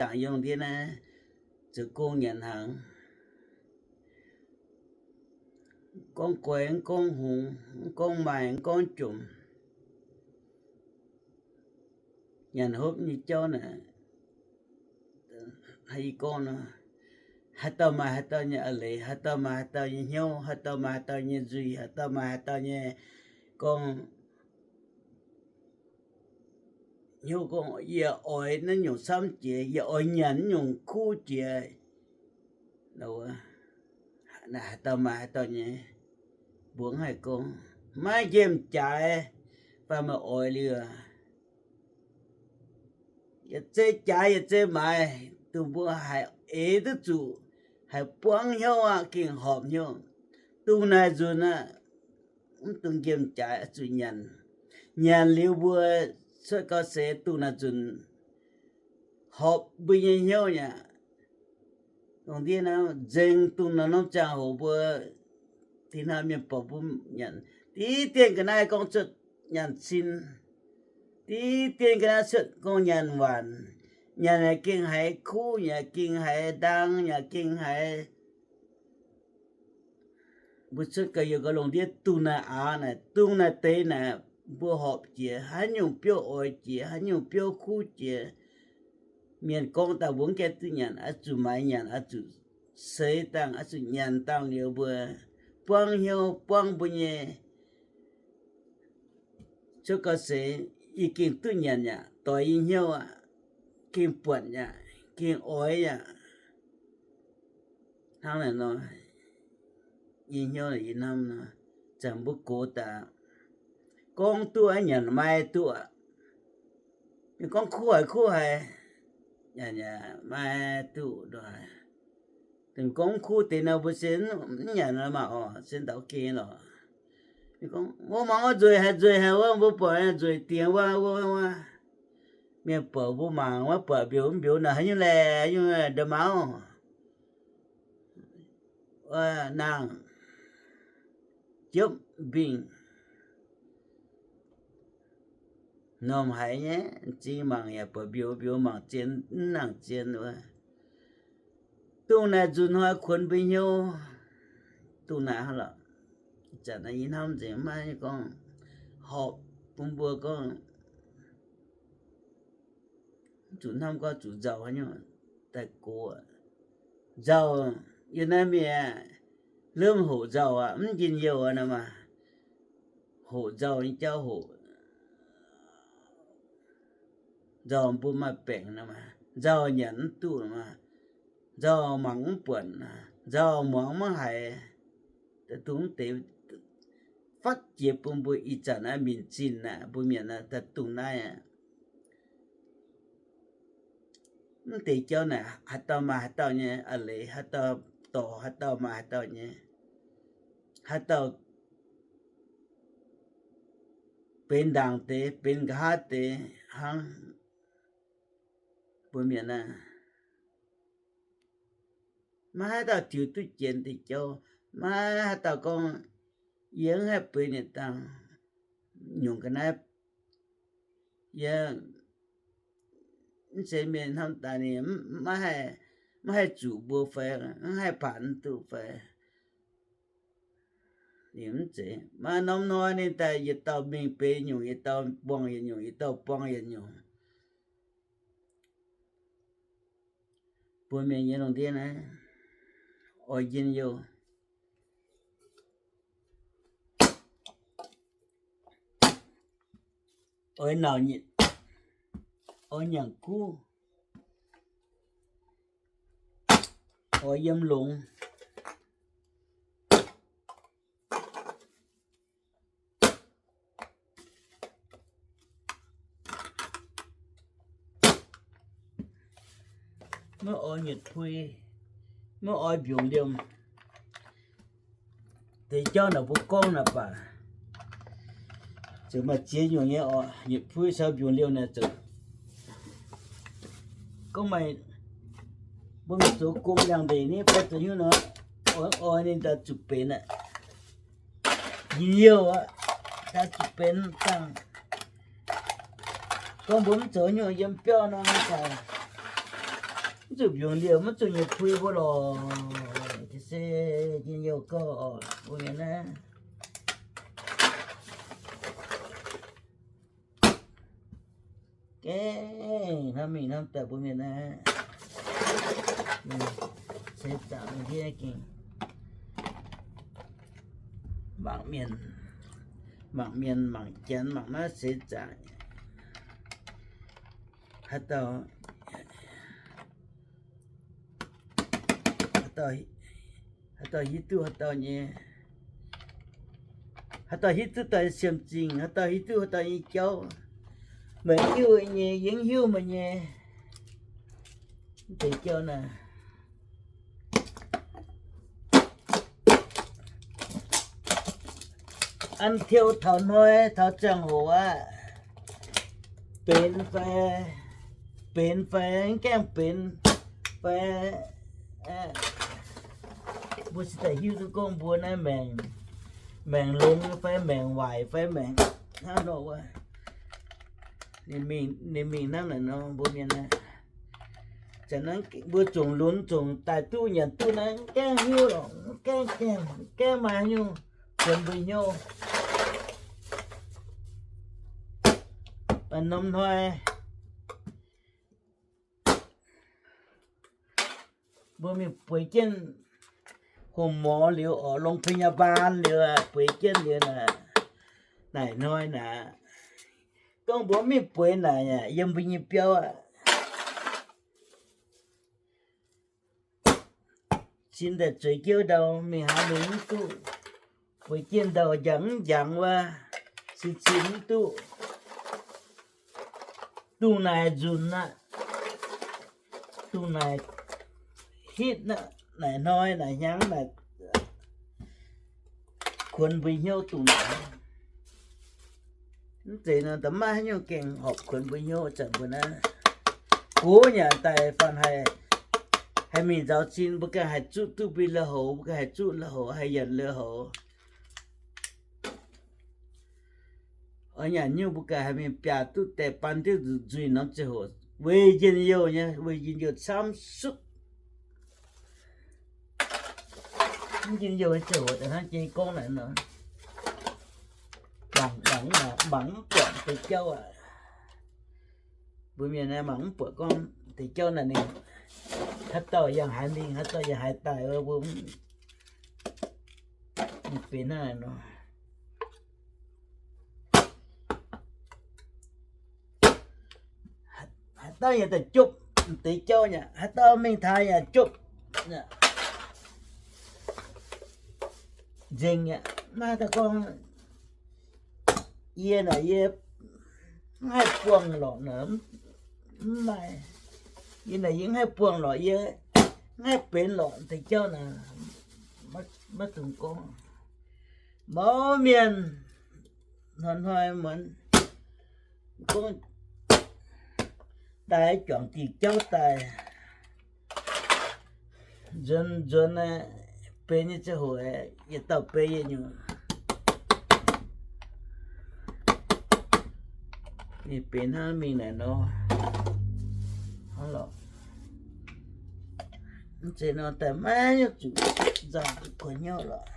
zaangc yiem ndiev naaiv zoux gong nyanc hnaangx. Gorngv guai, mv gorngv hngongx, mv gorngv maaih, mv gorngv jomc. Nyanc hopv nyei jauv naaic, haaix dauh maaih haaix dauh nyei a'leiz, haaix dauh maaih haaix dauh nyei hnyouv, haaix dauh maaih haaix dauh nyei nzuih, haaix dauh maaih haaix dauh nyei gorngv hnyouv gorngv, yie oix naaiv nyungc camv jiex, yie oix nyanc naaiv nyungc kuv jiex. Haaix dauh maaih haaix dauh nyei mbuox haih gorngv, maiv nqemh jaaix fai meih oix liuz, yietc zei jaaix yietc zei maaiz, dongh mbuo haih eix duqv zuqc, haih buangv hnyouv aqv, gengh horpc hnyouv. Dongh naaic nzunc aqv, mv dungx nqemh jaaix, oix zuqc nyanc. Nyanc liuz mbuo cuotv gau seix dongh naaic nzunc horpc mbuo nyei hnyouv aqv. Dongh ndiev naaiv nzengc dongh naaiv norm ziangh hoc mbuo dinh hnamv mienh borqc mbuo nyanc. Div dienh ga'naaiv gorngv cuotv nyanc cin. Div dienh ga'naaiv cuotv gorngv nyanc waanc. Nyanc yaac gengh haiz kuv, yaac gengh haiz ndaang, yaac gengh haiz mbuo cuotv gau yiem gau lungh ndiev dongh naaic aqv naaic, dongh naaic deix naaic, mbuo horpc jiex, haaix nyungc biouv oix jiex, haaix nyungc biouv kuv jiex. Mienh gorngv daaih mbuo mv gaengh duqv nyanc, oix zuqc maaiz nyanc, oix zuqc seix dangh, oix zuqc nyanc dangh liuz mbuo buangv hnyouv, buangv mbuo nyei cuotv gau seix, yie gengh duqv nyanc yaac doix yie hnyouv aqv, gengh buatc yaac gengh oix yaac hnangv naaic nor, yie hnyouv yie hnamv nor, zanc mbuo gox daaih gorngv duqv nyanc maaih duqv aqv. Ninh gorngv kuv haic kuv haic, maaih duqv ndoih. Dongh gorngv kuv deix nor mbuo se mv nyanc maah oc, se ndau geh lorqc. Ninh gorngv wuov mangc wuov nzueic haic nzueic haic wuov, mbuo buatc nzueic dingc wuov wuov wuov. Mienh buatc mbuo mangc wuov buatc mbiouh mv mbiouh naaic haaix nyungc laeh nyungc nda'maauh. Nangh jiepv mbingh normh haiz nyei, m'zing mangc yaac buatc mbiouh mbiouh mangc zien mv nangc zien wuov. Dongh naaic nzunc hnoi kuonx mbuo hnyouv dongh naaic hnangv lorqc. Ih zanc naaiv yie hnamv nzengc maiv gorngv horpc bun mbuo gorngv zuqc hnamv gorngv zuqc nzauh haaix nyungc daaih gox. Nzauh yiem naaiv mienh lomh hoqc nzauh aqv, mv njien-youh nor maah. Hoqc nzauh nyei jauv hoqc. Nzauh mbuo maaih baengc nor maah, nzauh nyanc mv duqv maah, nzauh mangc mv buatc, nzauh muangx maiv haiz. Dongh mv deix fatv jiex bun mbuo ih zanc naaiv minc zinh aqv, mbuo mienh naaiv daaih dongh naaiv aqv. Mv deix jauv naaic haaix dauh maaih haaix dauh nyei a'leiz, haaix dauh dorc haaix dauh maaih haaix dauh nyei, haaix dauh benx ndaangc deix, benx nqa'haav deix hnangv. Mbuo mienh naaiv, maiv haaix dauh tiux duqv jiex deix jauv. Maiv haaix dauh gorngv, yie mv haih bueix ninh dangh nyungc ga'naaiv. Yie mv zeiz mienh hnamv daaih ninh maiv haih zuqc mbuo fai mv haih paanx duqv fai. Ninh mv zeiz. Maaih norm hnoi ninh daaih yietc dauh mingh benx nyungc, yietc dauh buangh yietc nyungc, yietc dauh buangh yietc nyungc. Mbuo mienh nyei lungh ndiev naaiv oix njien-youh, oix nauc, oix nyanc guv, oix yiem longx. Maiv oix nyietc pui, maiv oix mbiungc liemh. Deix jauv naaic mbuo gorngv naaic baac, ziouc maaih ziex nyungc nyei oc. Nyietc pui caux mbiungc liemh naaic zoux gorngv maaih mbuo mingh zoux gong liangx-ndeic ni, baav zoux hnyouv nor, oix oix ninh daaih zuqc benx aqv. Njien-youh aqv, daaih zuqc benx dangh. Gorngv mbuo mv zoux hnyouv yiem biauv nor, daaih zuqc mbiungc liouh, maiv zuqc nyei pui mbuo lorqc. Se njien-youh gauh mbuo mienh naaiv. Gengh hnamv mingh hnamv daaih mbuo mienh naaiv, seix zaangc ndiev gengh mangc mienh, mangc mienh, mangc janx, mangc naaiv seix zaangc. Haaix dauh, haaix dauh, haaix dauh hiuv duqv haaix dauh nyei, haaix dauh hiuv duqv dauh nyei siemv-zingh, haaix dauh hiuv duqv haaix dauh nyei jauv. Meih hiuv nyei, yie mv hiuv meih nyei. Mv deix jauv naaic, an tiou taux hnoi taux ziangh hoc aqv, benx fai, benx fai mv gaengh benx fai, mbuo se daaih hiuv duqv gorngv mbuo naaiv maengc, maengc longx fai maengc waaic fai maengc hnangv nor wuov. Ninh mingh, ninh mingh hnangv naaic nor mbuo mienh naaiv. Zanc naaiv mbuo zungv lunx zungv daaih duqv nyanc duqv naaiv mv gaengh hiuv lorqc, mv gaengh gaengh, mv gaengh maaih haaix nyungc kuonx mbuo hnyouv. Norm hnoi mbuo mingh bueix jienv โรงพยาบาล liuz oc, โรงพยาบาล liuz bueix jienv liuz naaic, naaic hnoi naaic, gorngv mbuo mv mingh bueix naaic yiem mbuo nyei biauv aqv, cin daaih zueiz jiouv ndau mingh haaix mingh mv duqv, bueix jienv ndau njangx mv njangx wuov, cin cin mv duqv. Dungh naaic nzunc aqv, dungh naaic hitv aqv, naaic hnoi naaic hnyangx naaic kuonx mbuo hnyouv dungh naaic. Mv zeiz nor, da'maaih haaix nyungc gengh horpc kuonx mbuo hnyouv zanc mbuo naaiv. Gox nyanc daaih fanh haih, haih mingh nzaaux cin, mbuo ganh haih zuqv duqv mbuo lui-houx, mbuo ganh haih zuqv lui-houx, haih yienc lui-houx. Oix nyanc nyungc mbuo ganh haih mingh biaac duqv deix baan diuv nzuih norm ziangh hoc, weic njien-youh nyei, weic njien-youh camv sutv. Mv njien-youh nyei ziangh hoc daaih hnangv jiex gorngv naaic nor, mangc, mangc, mangc mv buatc deix jauv aqv. Mbuo mienh naaiv mangc mv buatc gorngv deix jauv naaic ninh haaix dauh yangh haaix mingh, haaix dauh yangh haaix daaih, mbuo mv benx hnangv naaic nor. Haaix dauh yaac daaih jopv deix jauv nyei, haaix dauh mingh taux yaac jopv nzengc nyei. Maiv daaih gorngv yie naaic yie mv haih buangh lorqc naaic, mv maaih. Yie naaic yie mv haih buangh lorqc, yie mv haih benx lorqc deix jauv naaic, maiv dungx gorngv. Mouz mienh hnoi-hnoi muonz gorngv daaih juangc diuc jauv daaih, nzuonx nzuonx benx nyei ziangh hoc yietc dauh benx yietc nyungc. Ninh benx hnangv mingh naaic nor, hnangv lorqc. Mv zeiz nor daaih maiv nyungc zuqc nzauh kuonx hnyouv lorqc.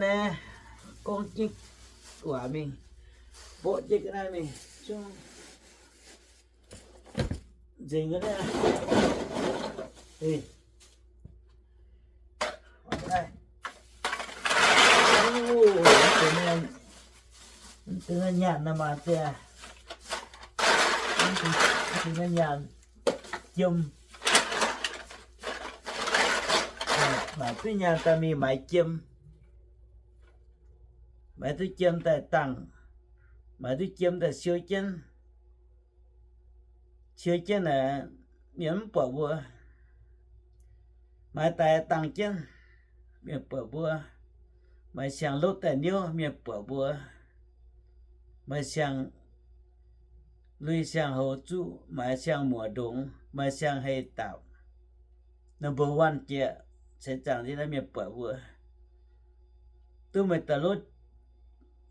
Naaiv gorngv jienv waac mingh, mborqv jienv ga'naaiv mingh zungv nzengc ga'naaiv. Mv dungx nyanc nor maah, deix, mv dungx nyanc jiem. Maaic duqv nyanc daaih mingh maaiz jiem, maaiz duqv jiem daaih dangh, maaiz duqv jiem daaih siou jienv. Siou jienv naaic, mienh mv buatc mbuo. Maaiz daaih dangh jienv, mienh buatc mbuo. Maaiz siang-lopv daaih niouv, mienh buatc mbuo. Maaiz siang-lui siang-houx zuqv, maaiz siang-muoc ndongx, maaiz siang-hei daapc, number one jiex, seix zaangc ndiev naaiv mienh buatc mbuo. Duqv meih daaih lov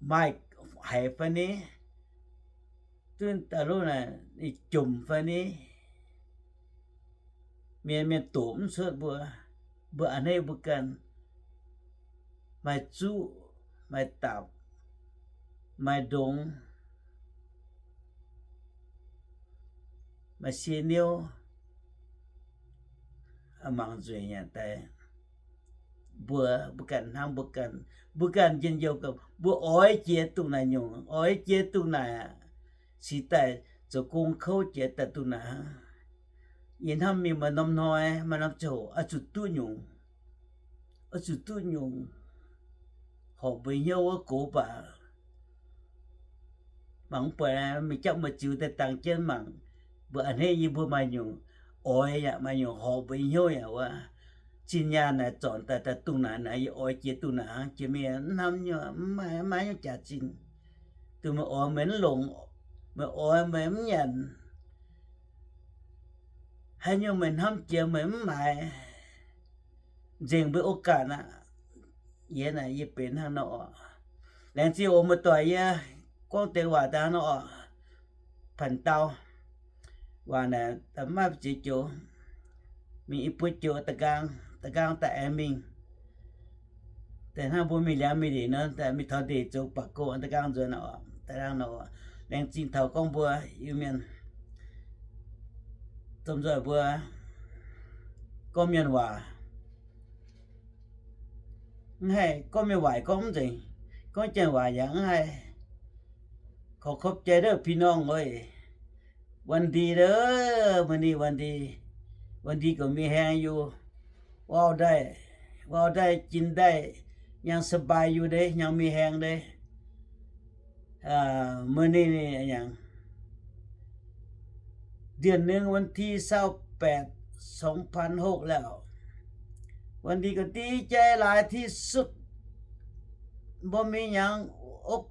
maaih haic fai ni? duqv daaih lov naaic, ninh jomc fai ni? Mienh, mienh doqc mv cuotv mbuo. Mbuo a'hneiv mbuo ganh, maaih zuqv, maaih dapc, maaih ndongx, maaih sie niouv, mangc nzueic nyanc daaih. Mbuo, mbuo ganh hnamv mbuo ganh, mbuo ganh njien-youh ganh, mbuo oix jiex dongh naaic nyungc, oix jiex dongh naaic aqv. Cingx daaih zoux gong kouv jiex daaih dongh naaic aqv. Yie hnamv mingh maaih norm hnoi, maaih norm ziangh hoc oix zuqc duqv nyungc, oix zuqc duqv nyungc, horpc mbuo hnyouv wuov gox baac mangc mv buatc, mingh japv muoz-ziux daaih dangx jienv mangc, mbuo a'hneiv nyei mbuo maaih nyungc oix yaac maaih nyungc horpc mbuo hnyouv yaac wuov. Zinh nyaanh naaic zornc daaih daaih dongh naaic naaic, yie oix jiex dongh naaic hnangv jiex mingh, mv hnamv nyei, mv maaih, mv maaih nyungc jaax-zinh. Dongh meih oix meih mv longc, meih oix meih mv nyanc, haaix nyungc meih hnamv jiex meih mv maaiz, nzengc mbuo โอกาส aqv. Yie naaic yie benx hnangv nor oc. Laengz zingh oc muoz-doic, yie gorngv deix waac daaih hnangv nor oc. Panh dau waac naaic maiv ziex joux, mingh i buo joux da'nqaang, da'nqaang daaih aengx mingh. Daaih hnangv mbuo mingh liangx mingh ndeic nor, daaih mingh taux ndeic zoux baac go da'nqaang nzuonx nor oc. Da'nqaang nor, laengz zingh taux gorngv mbuo Iu-Mienh, domh nzoih mbuo gorngv mienh waac, mv haih gorngv mienh waac gorngv mv nzengc, gorngv janx waac yaac mv haih. Korv-kopv jai ndov พี่น้อง oc. วันดี ndov, มื้อนี้ วันดี, วันดี ก็มีแฮงอยู่, เว้าได้, เว้าได้ กินได้, ยังสบายอยู่เด้, ยังมีแฮงเด้. เอ่อ มื้อนี้นี่ หยัง เดือนหนึ่งวันที่ซาวแปด สองพันหก แล้ว วันดีก็ดีใจหลายที่สุด บ่มีหยังอก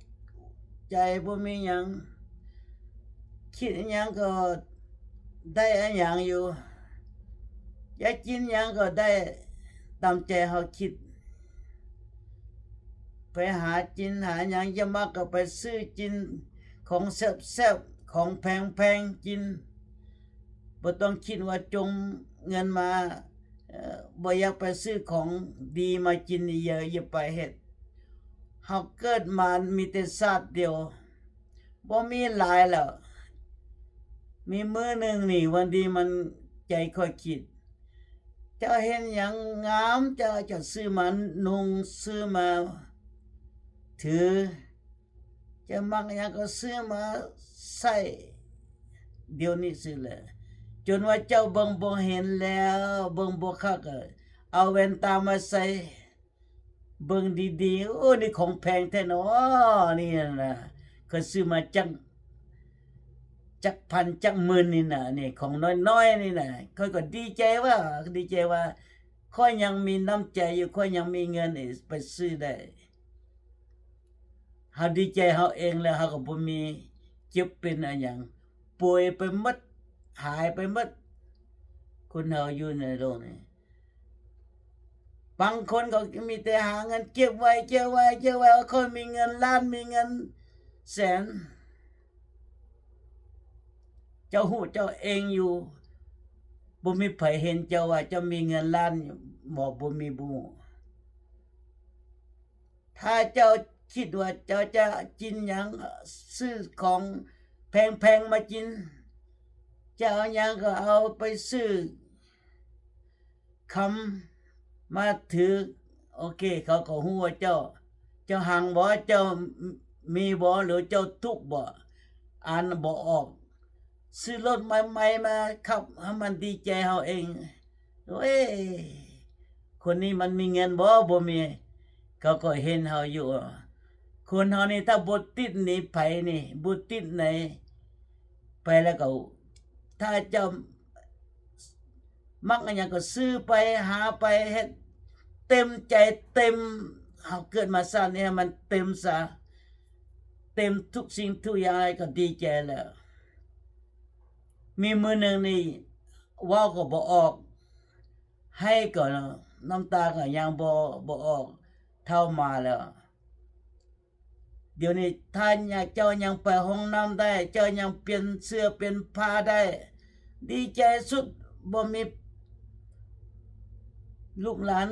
ใจ บ่มีหยัง คิดอิหยังก็ได้อิหยังอยู่ อยากกินหยังก็ได้ตามใจเฮาคิด ไปหากินหาหยัง อยากมักก็ไปซื้อกิน ของแซ่บๆ ของแพงๆ กิน บ่ต้องคิดว่าจงเงินมา เอ่อ บ่อยากไปซื้อของดีมากินเยอะ อย่าไปเฮ็ด เฮาเกิดมามีแต่ชาติเดียว บ่มีหลายแล้ว มีมื้อหนึ่งนี่ วันดีมันใจค่อยคิด เจ้าเห็นหยังงาม เจ้าจะซื้อมานุ่ง ซื้อมาถือ เจ้ามักหยังก็ซื้อมาใส่ เดี๋ยวนี้ซื่อแหละ จนว่าเจ้าเบิ่งบ่เห็นแล้ว เบิ่งบ่คักก็เอาแว่นตามาใส่ เบิ่งดีๆ โอ้ นี่ของแพงแท้หนอ นี่นะ ข้อยซื้อมาจัก จักพันจักหมื่นนี่นะ นี่ของน้อยๆ นี่นะ ข้อยก็ดีใจว่า ดีใจว่า ข้อยยังมีน้ำใจอยู่ ข้อยยังมีเงินไปซื้อได้ เฮาดีใจเฮาเองแล้ว เฮาก็บ่มี เจ็บเป็นอะหยัง ป่วยไปหมด หายไปหมด คนเฮาอยู่ในโลกนี้ บางคนก็มีแต่หาเงินเก็บไว้ เก็บไว้ เก็บไว้ ว่าค่อยมีเงินล้าน มีเงินแสน เจ้าฮู้เจ้าเองอยู่ บ่มีใผเห็นเจ้าว่าเจ้ามีเงินล้านบ่ บ่มี บ่ฮู้ ถ้าเจ้าคิดว่าเจ้าจะกินหยัง ซื้อของแพงๆ มากิน จะเอาหยังก็เอาไปซื้อ คำมาถือ โอเค เขาก็ฮู้ว่าเจ้า เจ้าหังบ่ เจ้ามีบ่ หรือเจ้าทุกข์บ่ อ่านบ่ออก ซื้อรถใหม่ๆ มาขับ ให้มันดีใจเฮาเอง โอ้ย คนนี้มันมีเงินบ่ บ่มี เขาก็เห็นเฮาอยู่ คนเฮานี่ถ้าบ่ติดหนี้ไผนี่ บ่ติดไหนไปแล้วก็ ถ้าเจ้า มักอะหยังก็ซื้อไป หาไป เฮ็ดเต็มใจ เต็ม เฮาเกิดมาชาตินี้ให้มันเต็มซะ เต็มทุกสิ่งทุกอย่างก็ดีใจแล้ว มีมื้อหนึ่งนี่ เว้าก็บ่ออก ไห้ก็น้ำตาก็ยังบ่ บ่ออก เฒ่ามาแล้ว Ndiouc ninh taaih nyei jauv nyangc baeqc hong norm daaih, jauv nyangc bien cuoh bien paa daaih, di jai sutv. Mbuo mingh ลูกหลาน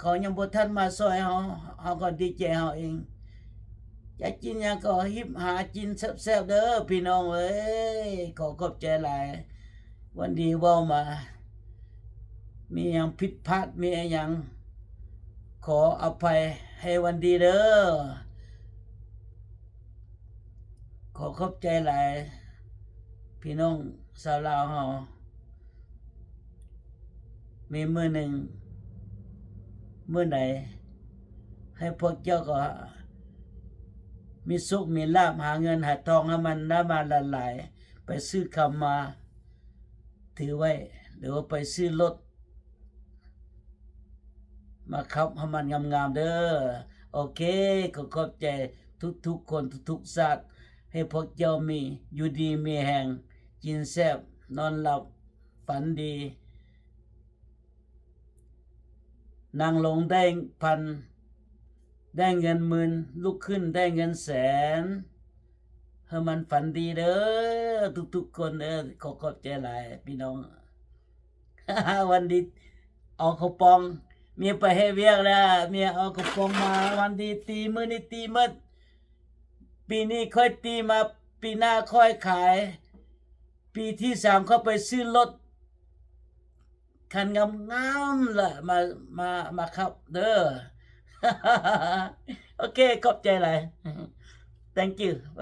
kaux nyei mbuo ท่าน maaih soi, haaix gorx di jai haaix eng. Jaax jin nyei gorx hipv hlaax jin saepv-saepv ndov, พี่น้อง eix. Gorx ขอบใจ laaix, วันดี waac maah, mingh yangh ผิดพลาด mingh yangh, ขออภัย ให้ วันดี ndov. Gorx ขอบใจ laaix, พี่น้อง saax Laauv haaix. Mingh มื้อหนึ่ง มื้อไหน ให้พวกเจ้าก็ มีโชค มีลาภ หาเงินหาทอง ให้มันได้มาหลายๆ ไปซื้อคำมาถือไว้ หรือว่าไปซื้อรถมาขับ ให้มันงามๆ เด้อ โอเค ขอขอบใจทุกๆ คนทุกๆ ชาติ ให้พวกเจ้ามีอยู่ดีมีแฮง กินแซ่บ นอนหลับ ฝันดี นั่งลงได้พัน ได้เงินหมื่น ลุกขึ้นได้เงินแสน ให้มันฝันดีเด้อ ทุกๆ คนเด้อ ขอขอบใจหลาย พี่น้อง วันดี เอากระป๋อง เมียไปเฮ็ดเวียกแล้ว เมียเอากระป๋องมา วันดีตีมื้อนี้ตีหมด ปีนี้ค่อยตีมา ปีหน้าค่อยขาย ปีที่สามค่อยไปซื้อรถ คันงามๆ ละ มา มา มาขับเด้อ โอเค ขอบใจหลาย thank you บ๊ายบาย